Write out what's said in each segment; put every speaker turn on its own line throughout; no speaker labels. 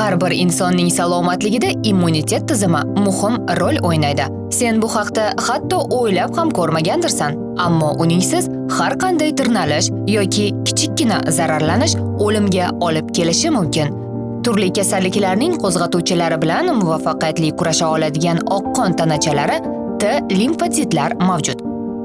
Har bir insonning salomatligida immunitet tizimi muhim rol o'ynaydi. Sen bu haqda hatto o'ylab ham ko'rmagandirsan, ammo uningsiz har qanday tirnalish yoki kichikkina zararlanish o'limga olib kelishi mumkin. Turli kasalliklarning qo'zg'atuvchilari bilan muvaffaqiyatli kurasha oladigan oqqon tanachalari T limfotsitlar mavjud.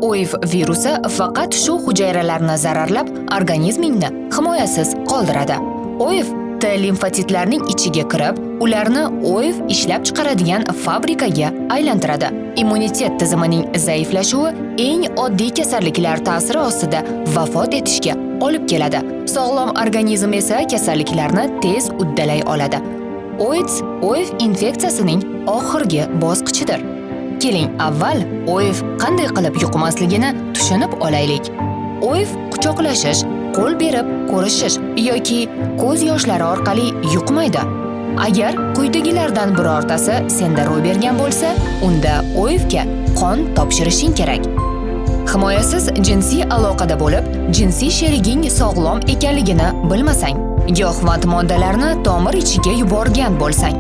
OIV virusi faqat shu hujayralarni zararlab, organizmingni himoyasiz qoldiradi. OIV T limfotsitlarning ichiga kirib, ularni OIV ishlab chiqaradigan fabrikaga aylantiradi. Immunitet tizimining zaiflashuvi eng oddiy kasalliklar ta'siri ostida vafot etishga olib keladi. Sog'lom organizm esa kasalliklarni tez uddalay oladi. OIDS OIV infeksiyasining oxirgi bosqichidir. Keling, avval OIV qanday qilib yuqmasligini tushunib olaylik. OIV quchoqlashish, qo'l berib ko'rishish yoki ko'z yoshlari orqali yuqmaydi. Agar quyidagilardan birortasi senda ro'y bergan bo'lsa, unda OIVga qon topshirishing kerak. Himoyasiz jinsiy aloqada bo'lib, jinsiy sheriging sog'lom ekanligini bilmasang, giyohvand moddalarni tomir ichiga yuborgan bo'lsang,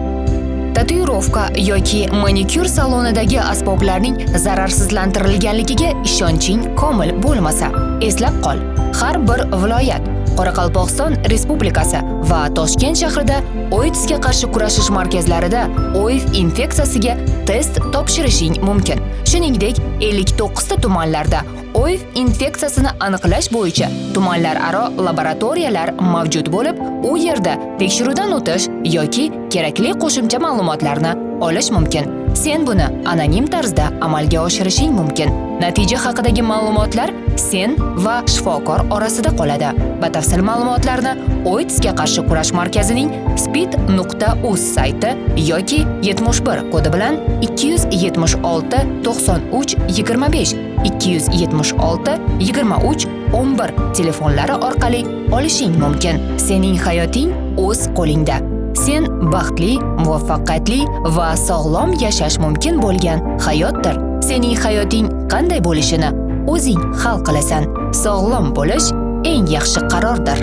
tatuirovka yoki manikyur salonidagi asboblarning zararsizlantirilganligiga ishonching komil bo'lmasa, eslab qol. Har bir viloyat, Qoraqalpog'iston Respublikasi va Toshkent shahrida OIDSga qarshi kurashish markazlarida OIV infeksiyasiga test topshirishing mumkin. Shuningdek, 59 ta tumanlarda OIV infeksiyasini aniqlash bo'yicha tumanlararo laboratoriyalar mavjud bo'lib, u yerda tekshiruvdan o'tish yoki kerakli qo'shimcha ma'lumotlarni olish mumkin. Sen buni anonim tarzda amalga oshirishing mumkin. Natija haqidagi ma'lumotlar sen va shifokor orasida qoladi. Batafsil ma'lumotlarni OIDSga qarshi kurash markazining spid.uz sayti yoki 71 kodi bilan 276 93 25, 276 23 11 telefonlari orqali olishing mumkin. Sening hayoting o'z qo'lingda. Sen baxtli, muvaffaqiyatli va sog'lom yashash mumkin bo'lgan hayotdir. Sening hayoting qanday bo'lishini o'zing hal qilasan. Sog'lom bo'lish eng yaxshi qarordir.